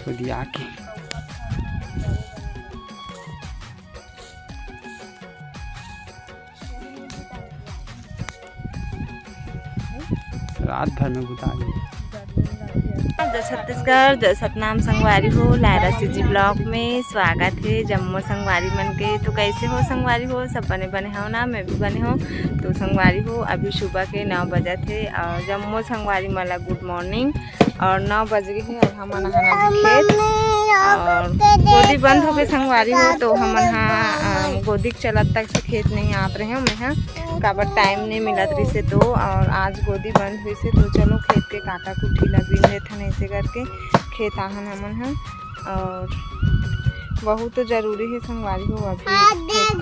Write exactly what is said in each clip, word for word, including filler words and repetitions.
खुदिया के। रात भर में बुता दी। जय छत्तीसगढ़, जय सतनाम संगवारी हो, लायरा सीजी ब्लॉग में स्वागत हे जम्मो संगवारी मन के। तो कैसे हो संगवारी हो, सब बने बने हो ना? मैं भी बने हो। तो संगवारी हो, अभी सुबह के नौ बजत हे और जम्मो संगवारी मन ला गुड मॉर्निंग। और नौ बज गए हे और हमन आहन अभी खेत। और गोदी बंद होके संगवारी हो, तो हमन हा, अ, गोदी के चलत तक से खेत नहीं आत रहे मैं हा, काबर टाइम नहीं मिलत रहिसे तो। और आज गोदी बंद होइसे, तो चलो खेत के काटा कुटी ला बीन देथन, ऐसे करके खेत आहन हमन हा। और बहुत जरूरी हे संगवारी हो, अभी खेत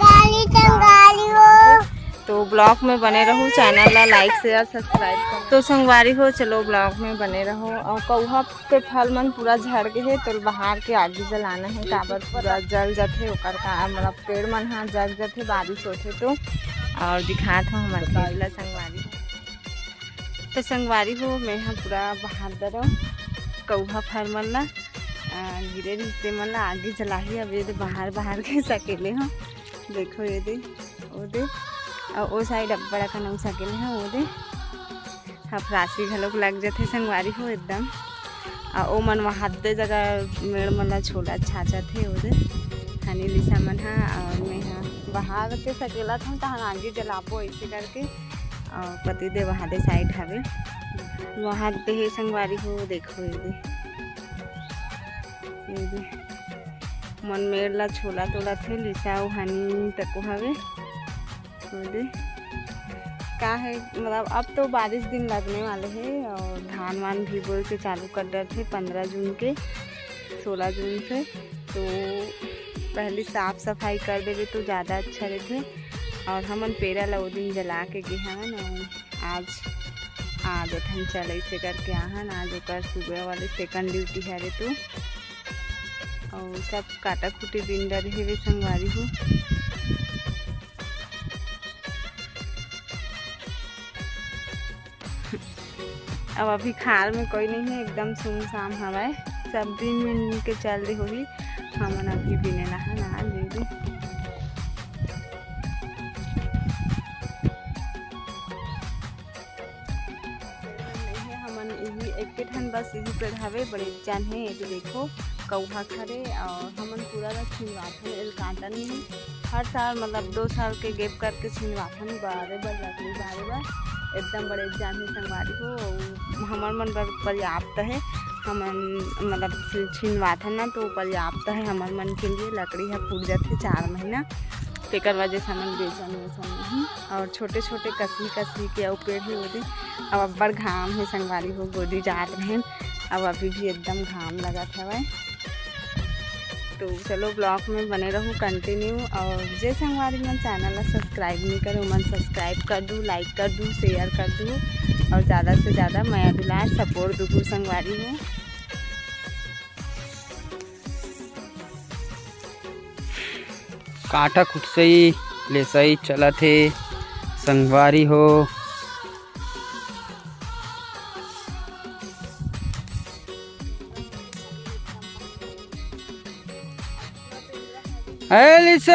तो ब्लॉग में बने रहू, चैनल ला लाइक, शेयर, सब्सक्राइब कर। तो संगवारी हो, चलो ब्लॉग में बने रहो। और कौहा के फल मन पूरा झड़ गए हे, तो बाहर के आगी जलाना हे, काबर पूरा जल जथे, ओकर का मतलब पेड़ मन हा जल जथे, बारिश होथे तो। और दिखात हो हमर खेत ला संगवारी हो। तो संगवारी हो, मैं हा पूरा बाहर डरो कौहा फल मन ला, अ, गिरे रिहिसे मन ला आगी जलाही। अब ये दे बाहर, बाहर के सकेले हो, देखो ये दे, ओ दे, और ओ साइड अब्बड़ अकन अउ सकेले हो, ओ दे। हफरासी घलोक लग जथे संगवारी हो एकदम। आ ओमन वहाँ दे जगह मेड़ मन ला छोला छाचत हे ओदे। हनी लिसा मन हा, और मैं हा बाहर के सकेला था, तहन आगी जलाबो ऐसे करके। और पति देव वहाँ दे साइड हवे, वहाँ दे हे संगवारी हो, देखो ये दे, ये दे। मन मेड़ ला छोला तोला थे, लिसा अउ हनी तको हवे। ओदे का है, मतलब, अब तो बारिश दिन लगने वाले हैं और धान वान भी बोए के चालू कर डरथे पंद्रह जून के, सोलह जून से। तो पहले साफ सफाई कर देवे तो ज़्यादा अच्छा रहथे। और हमन पेरा ला वो दिन जला के गे हवन, और आज आ जथन चल ऐसे करके आहन। आज ओकर सुबह वाले सेकंड ड्यूटी हरे तो, और सब काटा खुटी बिन डरे हेवे संगवारी हो। अब अभी खार में कोई नहीं है, एकदम सुनसान हवय। सब दिन में के चल दे होही, हमन अभी बिने नहा नहा लेबे। नहीं है, हमन इही एक के ठन बस इही पेड़ हवे, बड़े जान हे। ये तो देखो, कौहा खरे, और हमन पूरा ला छिंदवाथन, एल काटन नहीं। हर साल, मतलब, दो साल के गैप करके छिंदवाथन, बारे बर लकड़ी बारे बर। एकदम बड़े जान हे संगवारी हो, हमर मन बर पर्याप्त है। हमन, मतलब, छि-, छिंदवाथन ना, तो पर्याप्त है हमर मन के लिए। लकड़ी ह फूट जाथे चार महीना, तेकर वजह से हमन बेचन वेचन नहीं। और छोटे छोटे कसी कसी के अउ पेड़ हे ओदे। अब अब्बड़ घाम हे संगवारी हो, गोदी जात रहेन, अब अभी भी एकदम घाम लगत हवय। तो चलो, ब्लॉग में बने रहू कंटिन्यू। और जे संगवारी मन चैनल ला सब्सक्राइब नहीं करे, ओमन सब्सक्राइब कर दू, लाइक कर दू, शेयर कर दू, और ज़्यादा से ज़्यादा मया दुलार सपोर्ट दू संगवारी हो। काटा कुटसई लेसई चलत हे संगवारी हो। ए लिसो,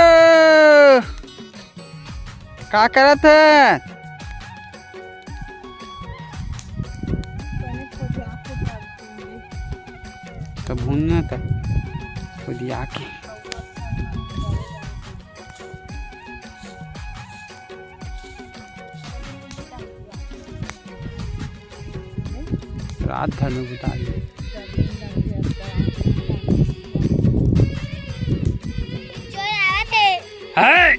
का करत हे? तो भूनना था खुदिया के। रात भर में बुता दी। है।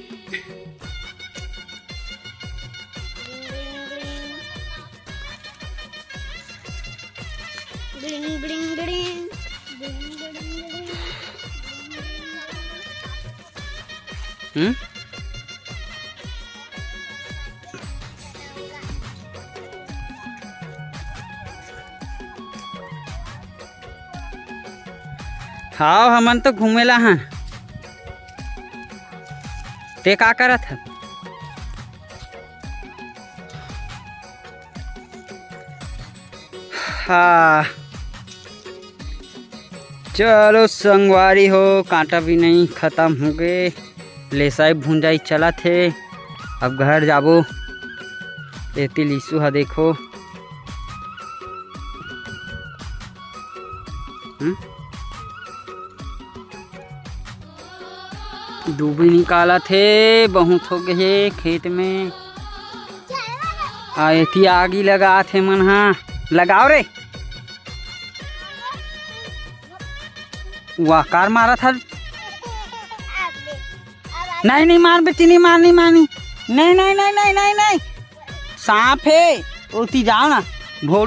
हम्म। हाव, हमन तो घूमे ला हन। ते का करत हस? हाँ। चलो संगवारी हो, कांटा भी नहीं, खत्म हो गए। लेसाई भुंजाई चलत हे, अब घर जाबो। एती लीसू हा देखो, हम्म? दूबी निकालत हे, बहुत हो गए हे खेत में। आ एती आगी लगात हे मन हा, लगाओ रे। वाह, कार मारत हर। नहीं, नहीं मार बेटी, नहीं मार, नहीं मार, नहीं। नहीं, नहीं, नहीं, नहीं, नहीं, नहीं। सांप हे, ओती जाओ ना। भोट